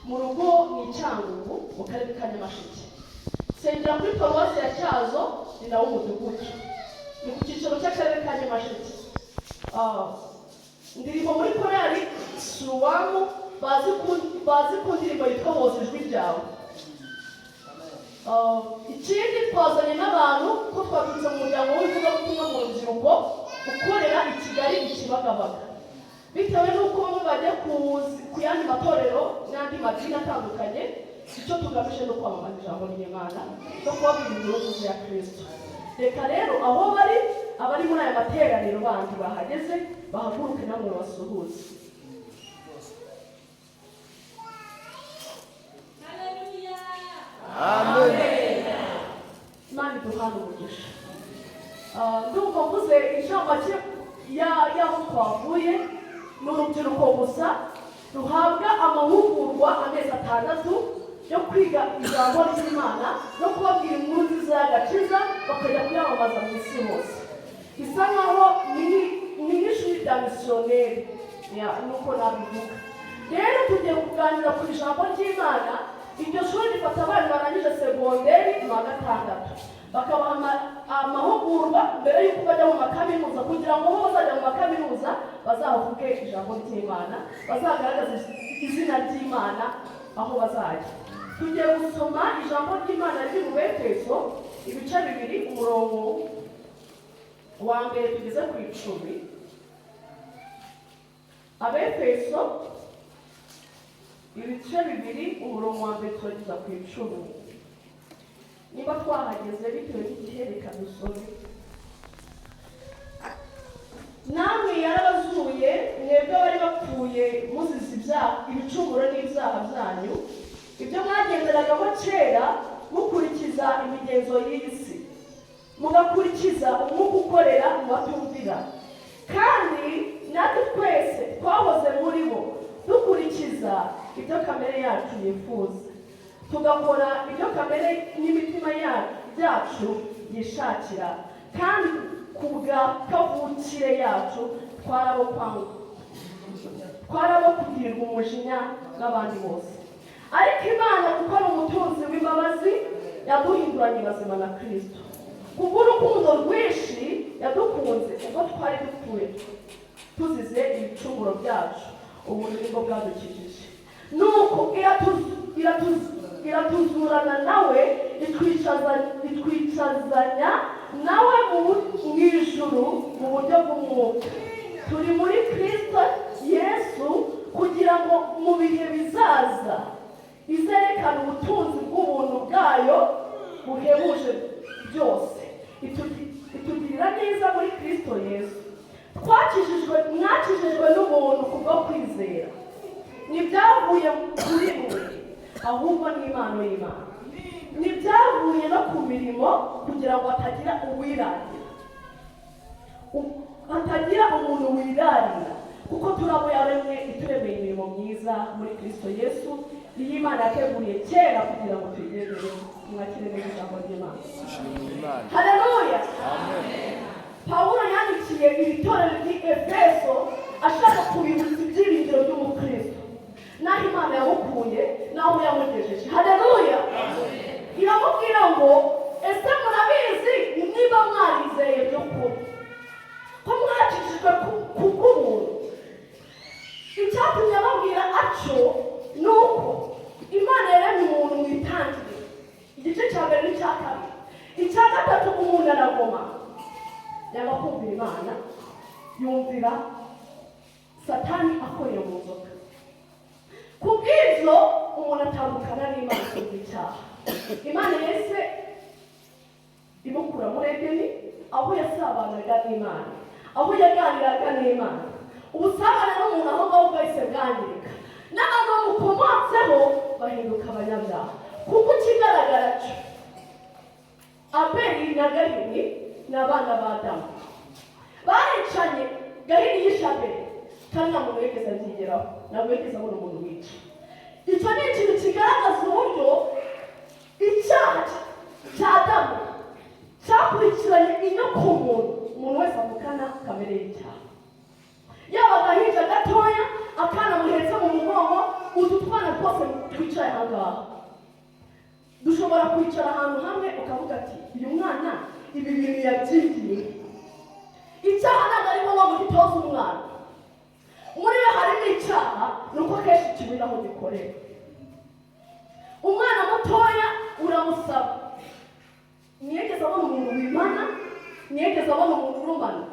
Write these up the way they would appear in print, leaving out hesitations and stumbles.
Mu rugo ni Cyangugu, mu karere ka Nyamasheke. Nsengera kuri paruwasi ya Cyazo, ni nawo umudugudu, ni ku cyicaro cy'akarere ka Nyamasheke. Ndirimbo muri korali Suwamu, bazi ku ndirimbo yitwa "Hoza Ijwi Ryawe". Ikindi twazanye n'abantu ko twaturutse mu muryango w'ivugabutumwa mu rubyiruko ukorera i Kigali, i Kibagabaga. Bitewe n'uko bamwe bajya ku yandi matorero n'andi madini atandukanye, icyo tugamije ni ukwamamaza ijambo ry'Imana no kubabwira inkuru nziza ya Kirisito. Reka rero aho bari, abari muri aya materaniro bandi bahageze, bahaguruke namwe basuhuze. Amen. Imana iduhane umugisha. Ndumva mvuze inshamake y'aho twavuye. Ni urubyiruko gusa ruhabwa amahugurwa amezi 6 yo kwiga ijambo ry'Imana no kubabwira inkuru nziza y'agakiza, bakajya kuyamamaza mu isi hose. Bisa nkaho ni nk'ishuri rya misiyoneri, nuko nabivuga. Rero tugiye kuganira ku ijambo ry'Imana. Iryo shuri rifata abana barangije segonderi mu wa gatandatu, bakabaha amahugurwa mbere y'uko bajya mu makaminuza, kugira ngo aho bazajya mu makaminuza bazavuge ijambo ry'Imana, bazagaragaze izina ry'Imana aho bazajya. Tugiye gusoma ijambo ry'Imana riri mu Befeso, ibice 2, umurongo wa 1 tugeze ku 10. Abefeso ibice 2, umurongo wa 1 turageza ku 10. Niba twahageze, bitewe n'igihe, reka dusome. Namwe yarabazuye, mwebwe abari bapfuye muzize ibyaha, ibicumuro n'ibyaha byanyu, ibyo mwagenderagamo kera mukurikiza imigenzo y'iyi si, mugakurikiza umwuka ukorera mu batumvira. Kandi natwe twese twahoze muri bo, dukurikiza ibyo kamere yacu yifuza, tugakora ibyo kamere n'imitima byacu yishakira. Kandi ku bwa kavukire yacu twarabo kugirirwa umujinya n'abandi bose. Ariko Imana, kuko ari umutunzi w'imbabazi, yaduhinduranye bazima na Kirisito. Kubw'urukundo rwinshi yadukunze ubwo twari dupfuye tuzize ibicumuro byacu, ubu nibwo bwadukijije. Nuko iratuzurana nawe, itwicazanya nawe mu ijuru mu buryo bw'umwuka. Turi muri Kirisito Yesu, kugira ngo mu bihe bizaza izerekane ubutunzi bw'ubuntu bwayo buhebuje byose, itugirira neza muri Kirisito Yesu. Twakijijwe, mwakijijwe n'ubuntu kubwo kwizera. Ntibyavuye kuri mwe, ahubwo ni impano y'Imana. Ntibyavuye no ku mirimo, kugira ngo hatagira uwirarira. Hatagira umuntu wirarira, kuko turabo yaremwe, ituremeye imirimo myiza muri Kirisito Yesu, iyi Imana yateguriye kera kugira ngo tuyigendere. Mwakire neza ijambo ry'Imana. Imana. Haleluya! Amen. Pawulo yandikiye iri torero ry'i Efeso ashaka kubibutsa ibyiringiro by'umukristo, n'aho Imana yamukuye n'aho yamugejeje. Haleluya! Iramubwira ngo: "Ese murabizi, niba mwarizeye by'ukuri, ko mwakijijwe ku bw'ubuntu?" Icyatumye ababwira atyo ni uko Imana yaremye umuntu mu Itangiriro, igice cya mbere n'icya kabiri, icya gatatu, umuntu aragoma, yanga kumvira Imana, yumvira Satani akorera mu nzoka. Ku bw'ibyo umuntu atandukana n'Imana kubw'icyaha. Icyaha, Imana yahise imukura muri Edeni, aho yasabanaga n'Imana, aho yaganiraga n'Imana. Ubusabane n'umuntu aho ngaho bwahise bwangirika, n'abantu bamukomotseho bahinduka abanyabyaha, kuko ikigaragara cyo Abeli na Gahini ni abana ba Adamu, baricanye. Gahini yishe Abeli, kandi nta muntu wigeze abyigeraho, ntabwo yigeze abona umuntu wica. Icyo ni ikintu kigaragaza uburyo icyaha cya Adamu cyakurikiranye inyoko muntu. Umuntu wese avukana kamere y'icyaha, yaba agahinja gatoya, akana muhetse mu mugongo, utu twana. Bose twicaye aha ngaha dushobora kwicara ahantu hamwe ukavuga ati: "Uyu mwana ibi bintu yabyigiye." Icyaha ntabwo ari ngombwa ngo gitoze umwana. Muri we harimo icyaha, ni uko akenshi kibura aho gikorera. Umwana mutoya uramusaba, ntiyigeze abona umuntu wimana, ntiyigeze abona umuntu urumana,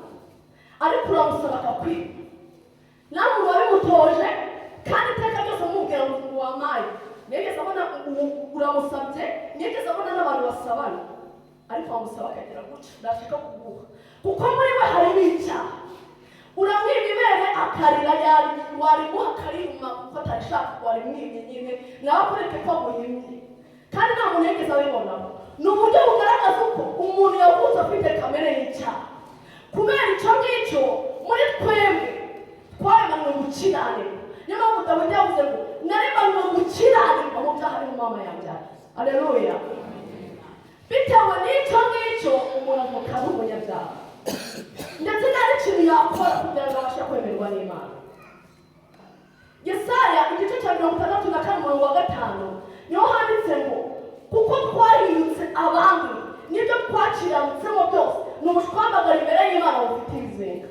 ariko uramusaba akakwiba. Nta muntu wabimutoje, kandi iteka ryose umubwira ngo wampaye, ntiyigeze abona uramusabye, ntiyigeze abona n'abantu basabana, ariko wamusaba akagira gutya: "Ndashaka kuguha," kuko muri we harimo icyaha. Uramwiba ibere akarira, warimuha akarima kuko atarishaka. Warimwimye nyine, nawe akureke ko aguhimye, kandi nta muntu yigeze abibonaho. Ni uburyo bugaragaza uko umuntu yavutse afite kamere y'icyaha. Kubera icyo ngicyo, muri twebwe twaremanywe gukiranirwa. Niyo mpamvu Dawidi yavuze ngo: "Naremanywe gukiranirwa mu byaha ari mu mama yanjye." Aleluya! Bitewe n'icyo ngicyo, umuntu avuka ari umunyabyaha, ndetse nta n'ikintu yakora kugira ngo abashe kwemerwa n'Imana. Yesaya igice cya 64 umurongo wa 5 niho handitse ngo: "Kuko twahindutse abanduye, n'ibyo twakiranutsemo byose ni ubushwambagara imbere y'Imana bufite ibizinga."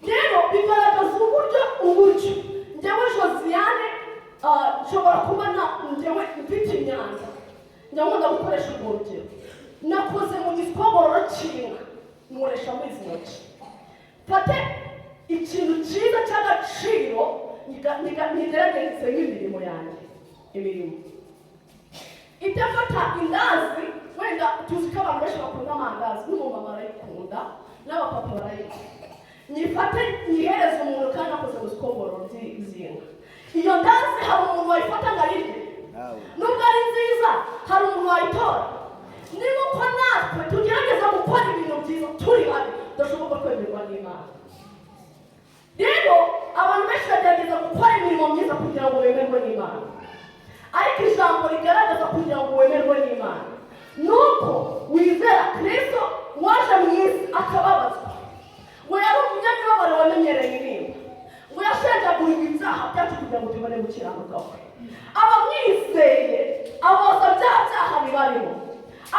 Rero bigaragaza uburyo njyewe Josiane nshobora kuba na njyewe mfite imyanda. Njya nkunda gukoresha urwo rugero: nakoze mu gikongororo cy'inka, nkoresha muri izi ntoki, mfate ikintu cyiza cy'agaciro nkigerageze nk'imirimo yanjye, imirimo itafata indazi. Wenda tuzi ko abantu benshi bakunda amandazi, n'umumama arayikunda n'abapapa barayikunda. Nyifate nyihereze umuntu kandi nakoze mu zikongoro z'inka, iyo ndazi hari umuntu wayifata ngo ayirye? Nawe. Nubwo ari nziza, hari umuntu wayitora? Ni uko natwe tugerageza gukora ibintu byiza turi babi, tudashobora kwemerwa n'Imana. Rero abantu benshi bagerageza gukora imirimo myiza kugira ngo bemerwe n'Imana, ariko ijambo rigaragaza kugira ngo wemerwe n'Imana ni uko wizera Kirisito waje mu isi akababazwa, ngo yari umunyamibabaro wamenyereye intimba, ngo yashenjaguriwe ibyaha byacu kugira ngo tubone gukiranuka kwe. Abamwizeye aboza bya byaha bibarimo,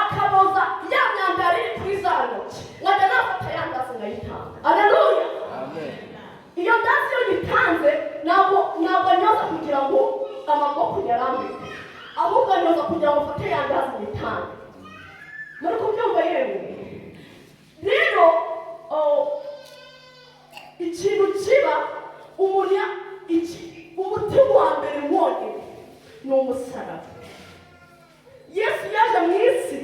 akaboza ya myanda yari iri kuri za ntoki, nkajya nafata ya ndazi nkayitanga. Aleluya! Amen. Iyo ndazi iyo nyitanze, ntabwo nyoza kugira ngo amaboko nyarambike, ahubwo nyoza kugira ngo mfate ya ndazi nyitange. Muri kubyumva? Yewe, rero ikintu kiba umuntu umuti wa mbere wonyine ni umusaraba. Yesu yaje mu isi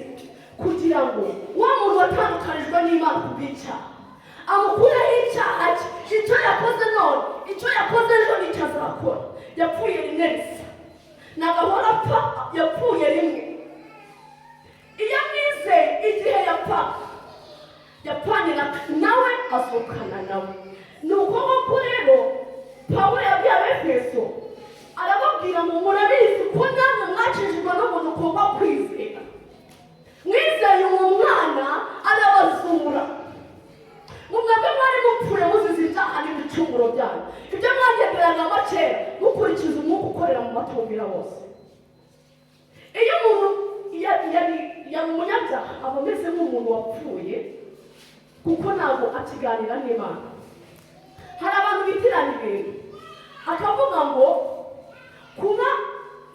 kugira ngo wa muntu watandukanijwe n'Imana ku bw'icyaha amukureho icyaha cye, icyo yakoze none, icyo yakoze ejo n'icyo azakora. Yapfuye rimwe risa, ntabwo ahora apfa, yapfuye rimwe. Iyo amwizeye, igihe yapfaga yapfanye nawe, azukana nawe. Ni uko nguko rero Pawulo yabwiye Abefeso, arababwira ngo: "Murabizi ko namwe mwakijijwe n'umuntu kubwo kwizera, mwizeye uwo mwana arabazura. Mwebwe mwari mupfuye muzize ibyaha n'ibicumuro byanyu, ibyo mwagenderagamo kera mukurikiza umwuka ukorera mu batumvira bose." Iyo umuntu yari umunyabyaha, aba ameze nk'umuntu wapfuye, kuko ntabwo akiganira n'Imana. Hari abantu bitiranya ibintu, akavuga ngo kuba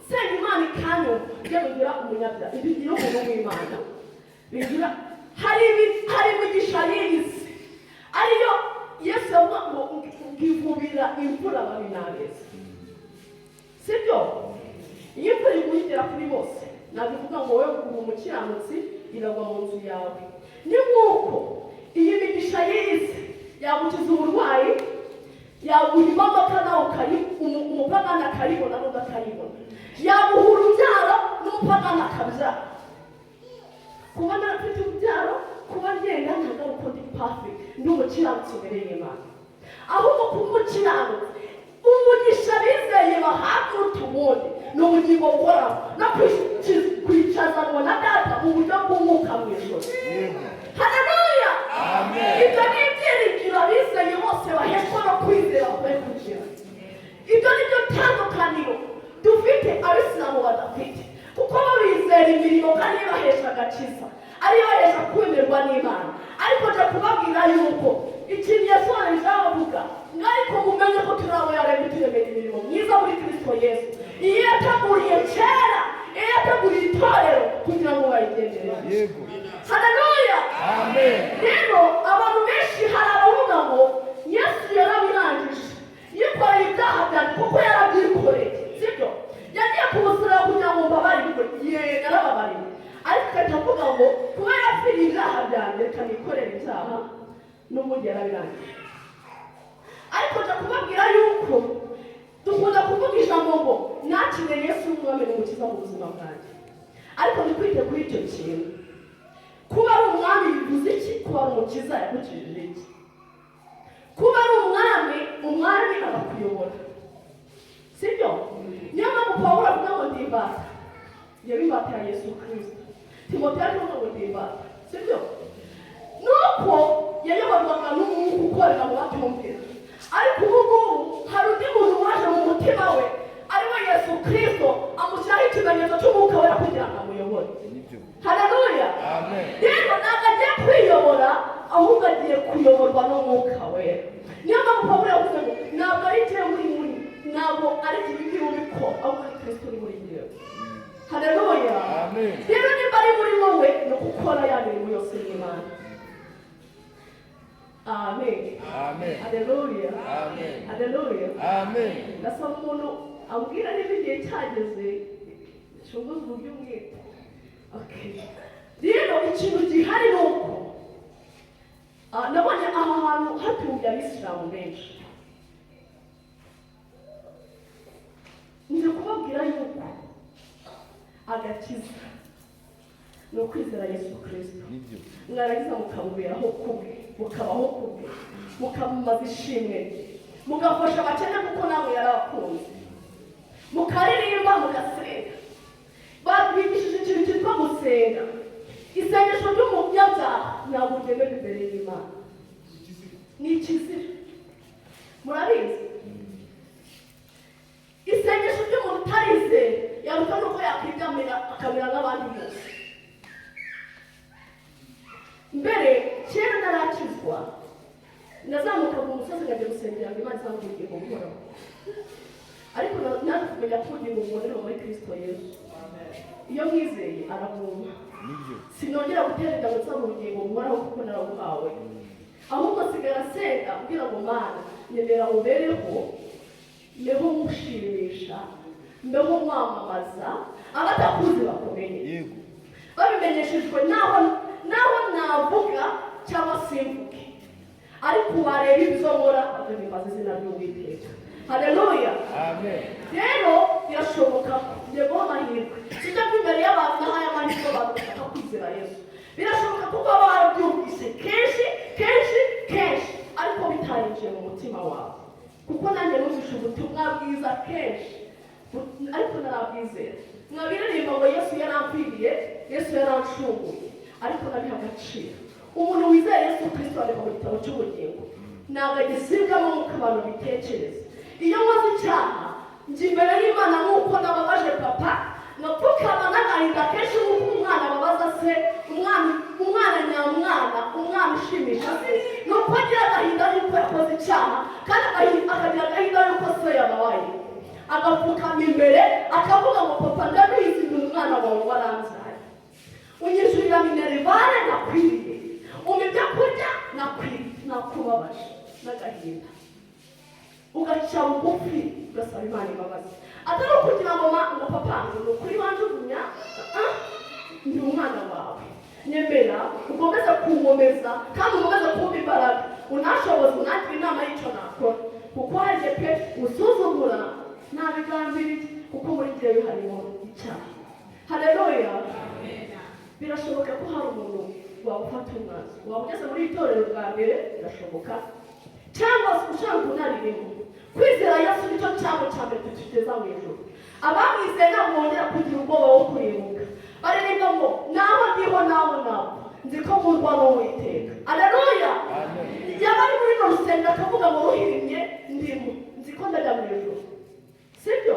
nsenga Imana ikanyumva ibyo bigira umunyabyaha, bigira umuntu w'Imana, bigira hari imigisha y'isi ariyo Yesu yavuga ngo ngivubira imvura ababi n'abeza, sibyo? Iyo imvura iguye igera kuri bose, ntabwo ivuga ngo wowe uri umukiranutsi iragwa mu nzu yawe. Ni nk'uko iyi migisha y'isi yagukiza uburwayi, yaguha imodoka nawe umupagani akayibona n'undi akayibona, yaguha urubyaro n'umupagani akabyara. Kuba narafite urubyaro, kuba ngenda, ntabwo ari uko ndi perfect, ndi umukiranutsi imbere y'Imana, ahubwo kuba umukiranutsi, umugisha bizeye bahabwa uruta ubundi ni ubugingo buhoraho no kwicazanwa na Data mu buryo bw'umwuka mu ijuru. Haleluya! Ibyo ni ibyiringiro abizeye bose baheshwa no kwizera bakwiye kugira. Ibyo ni byo tandukaniro. Birarangije. Ariko nja kubabwira yuko dukunda kuvuga ijambo ngo nakiriye Yesu nk'umwami n'umukiza mu buzima bwanjye, ariko ntikwite kuri icyo kintu. Kuba ari umwami bivuze iki? Kuba ari umukiza yakukijije iki? Kuba ari umwami, umwami arakuyobora, sibyo? Niyo mpamvu Pawulo avuga ngo ndi imbata, yaba imbata ya Yesu Kirisito. Timoteyo aravuga ngo ndi imbata, sibyo? Nuko yayoborwaga n'umwuka ukorera mu batumvira, ariko ubu ngubu hari undi muntu waje mu mutima we, ari we Yesu Kirisito, amushyiraho ikimenyetso cy'umwuka wera kugira ngo amuyobore. Nibyo. Haleluya. Amen. Rero ntabwo agiye kwiyobora, ahubwo agiye kuyoborwa n'umwuka wera. Niyo mpamvu Pawulo yavuze ngo ntabwo ari njyewe uri muri, ntabwo ari jye ubikora, ahubwo ni Kirisito uri muri njyewe. Haleluya. Amen. Rero nimba ari muri wowe, ni ugukora ya mirimo yose y'Imana. Amen. Amen. Haleluya. Amen. Haleluya. Amen. Ndasaba umuntu ambwira niba igihe cyageze, nshunguze uburyo umwete. Okay. Rero ikintu gihari ni uko nabonye aha hantu hatuye abisilamu benshi. Nje kubabwira yuko agakiza ni ukwizera Yesu Kirisito, Nibyo. mwarangiza mukamuberaho kubwe, mukabaho kubwe, mukamumaza ishimwe, mugafasha abakene kuko namwe yarabakunze, mukaririmba, mugasenga. Batwigishije ikintu cyitwa gusenga. Isengesho ry'umunyabyaha ntabwo ryemewe imbere y'Imana, ni ikizira, murabizi. Isengesho ry'umuntu utarizeye yaruta nuko yakwiryamira akamera nk'abandi bose. Mbere kera narakizwa, nazamuka mu musozi nkajya gusengera ngo Imana izampe ubugingo buhoraho, ariko naje kumenya ko ubugingo bubonera muri Kristo Yesu. Iyo mwizeye arabumpa. Nibyo. Sinongera gutera inda ngo nsaba ubugingo buhoraho kuko narabuhawe, ahubwo sigara nsenga mbwira ngo Mana, nyemera ubereho, mbeho mushimisha, mbeho mwamamaza, abatakuzi bakumenye. Yego. Babimenyeshejwe naho navuga cyangwa simvuge, ariko wareba ibyo nkora bakabimbaza izina ry'Uwiteka. Haleluya. Amen. Rero birashoboka ko ngiye guha amahirwe, sijya ko imbere y'abantu nahaye amahirwe abantu bashaka kwizera Yesu. Birashoboka kuko baba barabyumvise kenshi kenshi kenshi, ariko bitarinjiye mu mutima wawe, kuko nanjye numvise ubutumwa bwiza kenshi, ariko narabwizera. Mwabiririmba ngo Yesu yaramkwiriye, Yesu yarancunguye, ariko nabiha agaciro. Umuntu wizeye Yesu Kirisito andikwa mu gitabo cy'ubugingo, ntabwo agisibwamo nk'uko abantu bitekereza. Iyo nkoze icyaha, njya imbere y'Imana nk'uko nababaje papa, ngapfukama n'agahinda kenshi nk'uko umwana ababaza se. Umwana, umwana nyamwana, umwana ushimisha se ni uko agira agahinda y'uko yakoze icyaha, kandi akagira agahinda y'uko se yababaye, agapfukama imbere akavuga ngo papa, ndabizi, ndi umwana wawe, waranzaye, unyishyurira minerval nakwiriye, umpa ibyo kurya nakwiriye, nakubabaje n'agahinda, ugaca bugufi ugasaba Imana imbabazi, atari ukugira ngo ngo papa, ngo ni ukuri wanjugunya. Ah, ndi umwana wawe, nyemera ukomeze kunkomeza kandi ukomeze kumpa imbaraga, unashoboza, unangira inama y'icyo nakora, kuko hari igihe pe usuzugura ntabigambiriye, kuko muri njyewe harimo icyaha. Haleluya. Birashoboka ko hari umuntu wawufata umwanzuro, waba ugeze muri iri torero bwa mbere, birashoboka, cyangwa se ushaka unarimo. Kwizera Yesu nicyo cyago cya mbere tutugeza mu ijuru. Abamwizeye ntabwo bongera kugira ubwoba wo kurimbuka. Baririmba ngo naho ndiho naho naho nzi ko nkurwa n'Uwiteka. Aleluya. Amen. Yaba ari muri runo rusengero akavuga ngo ruhirimye ndimo, nzi ko ndajya mu ijuru, sibyo?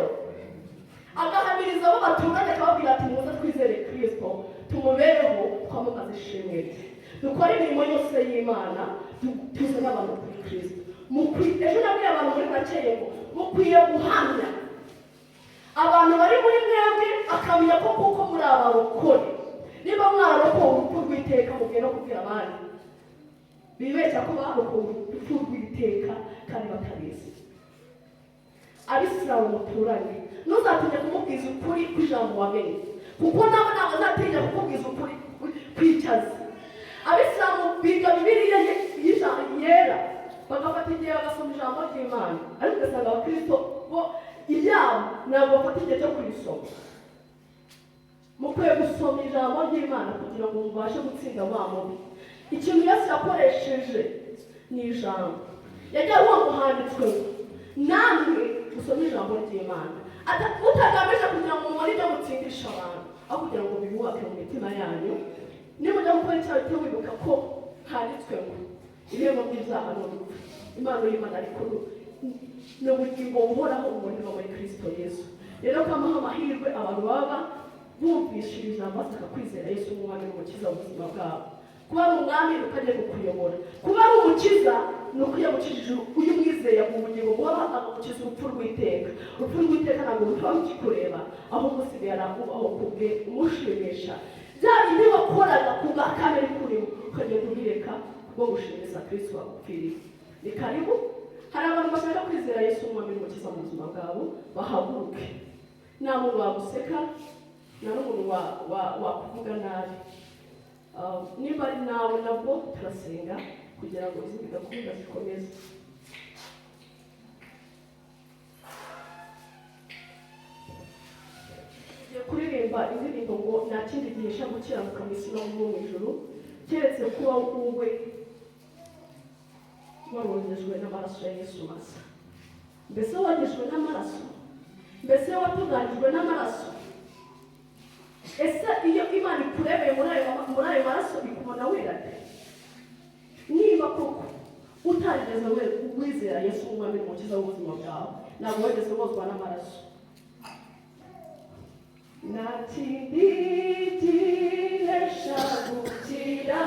Agahamiriza abo baturanye, akababwira ati muze twizere Kirisito, tumubereho, twamamaze ishimwe rye, dukore imirimo yose y'Imana, tuzane abantu kuri Kirisito. Ejo nabwiye abantu muri bakeye ngo mukwiye guhamya abantu bari muri mwebwe, akamenya ko kuko muri abarokore. Niba mwararokowe urupfu rw'iteka, mubwiye no kubwira abandi bibeshya ko barokowe urupfu rw'iteka kandi batabizi. Abisilamu muturanye, ntuzatinye kumubwiza ukuri kw'ijambo wamenye, kuko nabo ntabwo azatinya kukubwiza ukuri kw'icyazi. Abisilamu biga Bibiliya yera. Bagafata igihe bagasoma ijambo ry'Imana, ariko ugasanga abakristo bo iryabo ntabwo bafata igihe cyo kurisoma. Mukwiye gusoma ijambo ry'Imana kugira ngo mubashe gutsinda wa mubi. Ikintu Yesu yakoresheje ni ijambo. Yagiye avuga ngo handitswe ngo, namwe musome ijambo ry'Imana. Mutagamije kugira ngo mubone ibyo mutsindisha abantu, aho kugira ngo bibubake mu mitima yanyu. Nimujya gukora icyaha, ujye wibuka ko handitswe ngo ibihembo by'ibyaha ni urupfu, impano y'Imana ariko ni ubugingo buhoraho buboneka muri Kristo Yesu. Rero kamaho amahirwe abantu baba bumvishije ijambo bashaka kwizera Yesu nk'umwami n'umukiza w'ubuzima bwabo. Kuba ari umwami ni uko agiye kukuyobora, kuba ari umukiza ni uko yagukijije uyu umwizeye mu bugingo buhoraho, akagukiza urupfu rw'iteka. Urupfu rw'iteka ntabwo ruba rukikureba, ahubwo usigaye arakubaho kubwe umushimisha. Bya bindi wakoraga ku bwa kamere kurimo ukagenda ubireka kubwo gushimisha Kristo wagupfiriye. Ni karibu. Hari abantu bashaka kwizera Yesu nk'umwami n'umukiza mu buzima bwabo, bahaguruke. Nta muntu waguseka, nta n'umuntu wakuvuga nabi. Niba ari nawe, nabwo turasenga kugira ngo izindi gahunda zikomeze. Tugiye kuririmba indirimbo ngo nta kindi gihesha gukiranuka mu isi no mu ijuru keretse kuba wowe warongejwe n'amaraso ya Yesu masa. Mbese wogejwe n'amaraso? Mbese watunganijwe n'amaraso? Ese iyo Imana ikurebeye muri ayo maraso ikubona wera de? Niba koko utarigeze wizera Yesu nk'umwami n'umukiza w'ubuzima bwawe, ntabwo wigeze wozwa n'amaraso. Nta kindi gihesha gukiranuka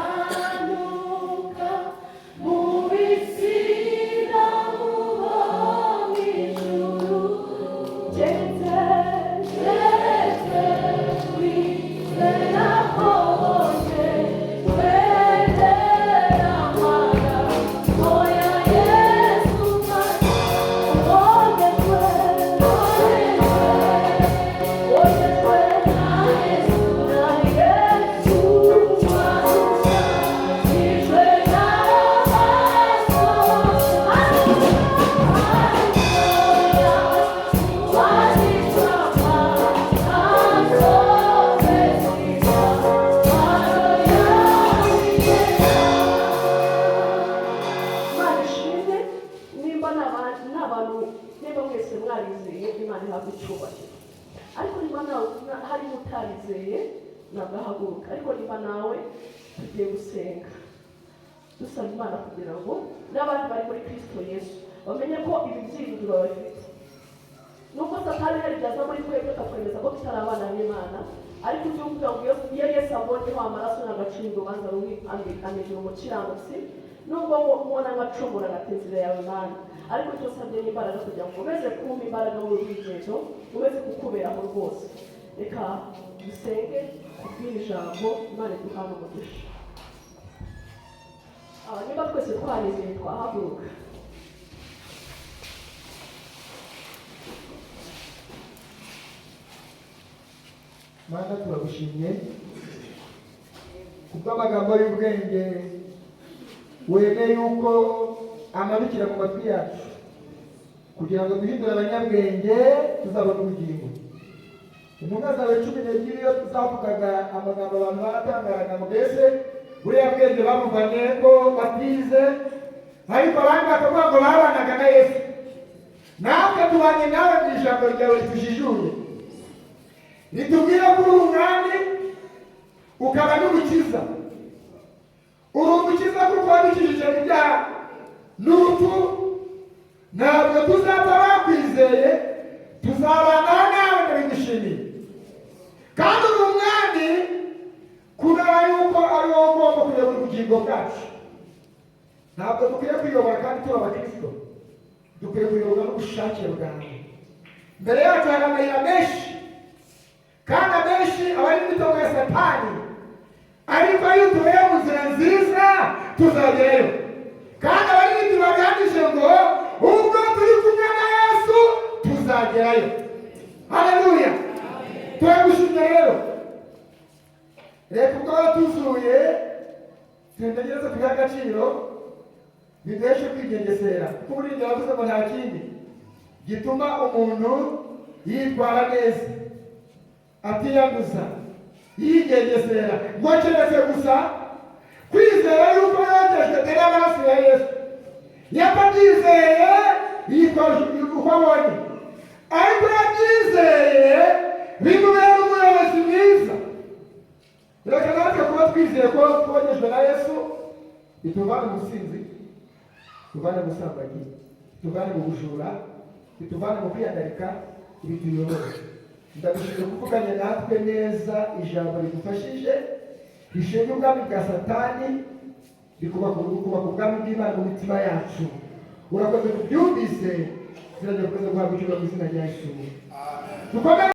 mu isi no mu ijuru keretse kwizera kose kwegera amaraso ya Yesu maze wogejwe, wogejwe, wogejwe na Yesu, na Yesu washushanyijwe n'amaraso. Imana ishimwe. Nimba n'abantu, nimba mwese mwarizeye, Imana ihabwa icyubahiro. Ariko niba harimo utarizeye, ntabwo ahaguruka. Ariko niba nawe, tugiye gusenga dusaba Imana kugira ngo n'abandi bari muri Kristo Yesu bamenye ko ibi byiringiro bafite. Nubwo Satani hari ibyaza muri twebwe akatwemeza ko tutari abana b'Imana, ariko ujye uvuga ngo iyo Yesu abonyeho amaraso ntagacira urubanza rumwe, amigira umukiranutsi. Nubwo mubona ngacumura, ngata inzira yawe Mana, ariko icyo usabye ni imbaraga kugira ngo ukomeze kumpa imbaraga muri uru rugendo, ukomeze kukuberaho rwose. Reka dusenge kubw'iri jambo. Imana iduhane umugisha. Niba twese twarizeye, twahaguruka. Mana, turagushimye kubw'amagambo y'ubwenge wemeye yuko amanukira mu matwi yacu kugira ngo duhindure abanyabwenge tuzabone ubugingo. Intumwa zawe 12 iyo tuzavugaga amagambo, abantu baratangaraga ngo mbese buriya bwenge bamuvanye ko batize? Ariko abandi bakavuga ngo babanaga na Yesu. Natwe tubanye nawe mu ijambo ryawe ritujijuye, ritubwira ko uri umwami ukaba n'umukiza. Uri umukiza kuko wadukijije ibyaha n'urupfu. Ntabwo tuzapfa bakwizeye, tuzabana nawe, ndabigushimiye. Kandi uri umwami kubera yuko ari wowe ugomba kuyobora ubugingo bwacu. Ntabwo dukwiye kuyobora kandi turi abakristo, dukwiye kuyoborwa n'ubushake bwawe. Mbere yacu hari amayira menshi, kandi amenshi aba ari imitego ya Satani, ariko iyo tubereye mu nzira nziza tuzagerayo. Kandi abaririmbyi baganije ngo ubwo turi kumwe na Yesu tuzagerayo. Haleluya, turagushimye. Rero reka ubwo watuzuye tutegereze tubihe agaciro. Biduheshe kwigengesera, kuko uburinzi yavuze ngo nta kindi gituma umuntu yitwara neza, atiyanduza, yigengesera, ngo keretse gusa kwizera yuko yogejwe mbere y'amaraso ya Yesu. Yatabyizeye yitwaje uko abonye, ariko yabyizeye bimubera umuyobozi mwiza. Reka natwe kuba twizeye ko twogejwe na Yesu bituvane mu businzi, tuvane mu busambanyi, tuvane mu bujura, bituvane mu kwiyandarika, bituyobore. Ndagushije kuvuganya natwe neza ijambo rigufashije, rishinga ubwami bwa Satani, rikubaka ubwami bw'Imana mu mitima yacu. Urakoze kubyumvise, zirajya gukomeza guhabwa icyubahiro mu izina rya Yesu. Dukomere.